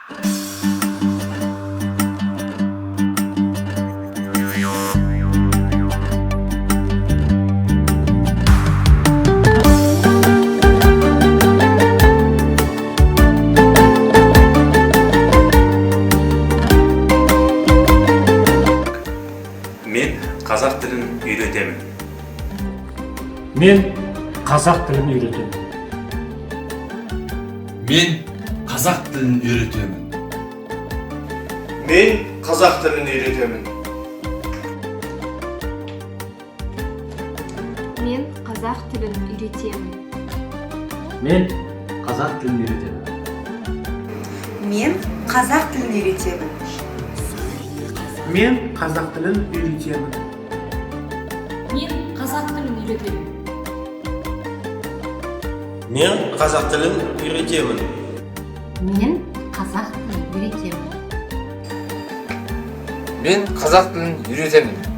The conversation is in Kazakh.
Мен қазақ тілін үйретемін. Мен қазақ тілін үйретемін. Мен қазақ тілін үйретемін. Мен қазақ тілін үйретемін. Мен қазақ тілін үйретемін. Мен қазақ тілін үйретемін. Мен қазақ тілін үйретемін. Мен қазақ тілін үйретемін. Мен қазақ тілін үйретемін. Мен қазақ тілін үйретемін. Мен қазақ тілін үйретемін. Мен қазақ тілін үйретемін.